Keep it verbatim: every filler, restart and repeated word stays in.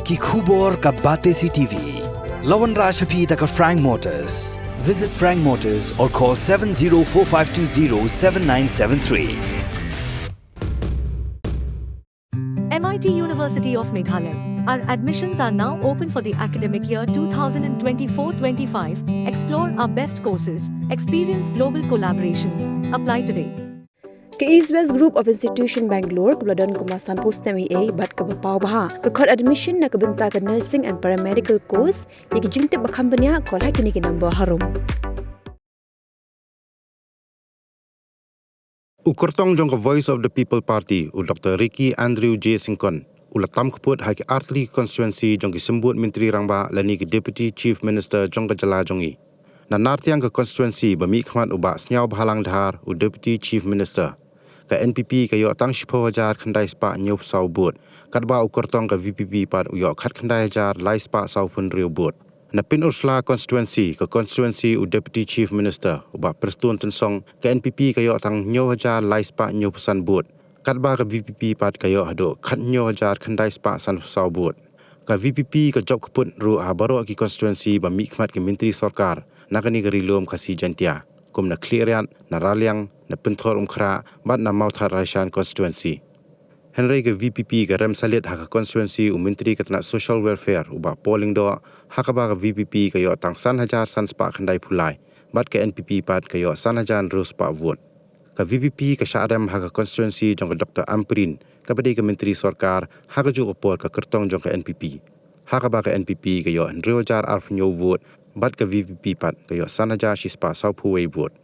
Ki khubor ka Batesi TV. La wanrah sha phi da ka Frank Motors. Visit Frank Motors or call seven zero four five two zero seven nine seven three. M I T University of Meghalaya. Our admissions are now open for the academic year two thousand twenty-four twenty-five. Explore our best courses, experience global collaborations. Apply today. Ka East West Group of Institution Bangalore kaba la don kumba sanphew snem eiei bad kaba paw bha ka khot admission na ka bynta ka nursing and paramedical course. Ïa ki jingtip ba kham bniah, call ha kine ki number harum. U kyrtong jong ka Voice of the People Party, u Doctor Ricky Andrew J Syngkon, u la tam kput ha ki artylli ki constituency jong ki symbud myntri rangbah lane ki Deputy Chief Minister jong ka jylla jong ngi. Na Nartiang ka constituency ba mihkhmat u Bah Sniawbhalang Dhar, u Deputy Chief Minister, ka N P P ka ïoh tang shiphew hajar khyndai spah hynñiewphew saw vote, katba u kyrtong ka V P P pat u ïoh khatkhyndai hajar lai spah sawphew hynriew vote. Na Pynursla constituency, ka constituency u Deputy Chief Minister, u Bah Prestone Tynsong, ka N P P ka ïoh tang hynñiew hajar lai spah hynñiewphew san vote, katba ka V P P pat ka ïoh haduh khathynñiew hajar khyndai spah sanphew saw vote. Ka V P P ka jop kput ruh ha baroh ki constituency ba mihkhmat ki myntri sorkar na kane ka Ri Lum Khasi Jaiñtia, kum na Khliehriat, na Raliang, na Pynthorumkhrah bad na Mawthadraishan constituency. Hynrei ka V P P ka rem salit ha ka constituency u Myntri ka tnat Social Welfare, u Bah Paul Lyngdoh, ha kaba ka V P P ka ïoh tang san hajar san spah khyndaiphew lai bad ka N P P pat ka ïoh san hajar hynriew spah vote. Ka V P P ka shah rem ha ka constituency jong ka Doctor Ampareen, kaba dei ka myntri sorkar ha kajuh ka por ka kyrtong jong ka N P P, ha kaba ka N P P ka ïoh hynriew hajar arphew hynñiew vote bad ka V P P pat ka ïoh san hajar shi spah sawphew wei vote.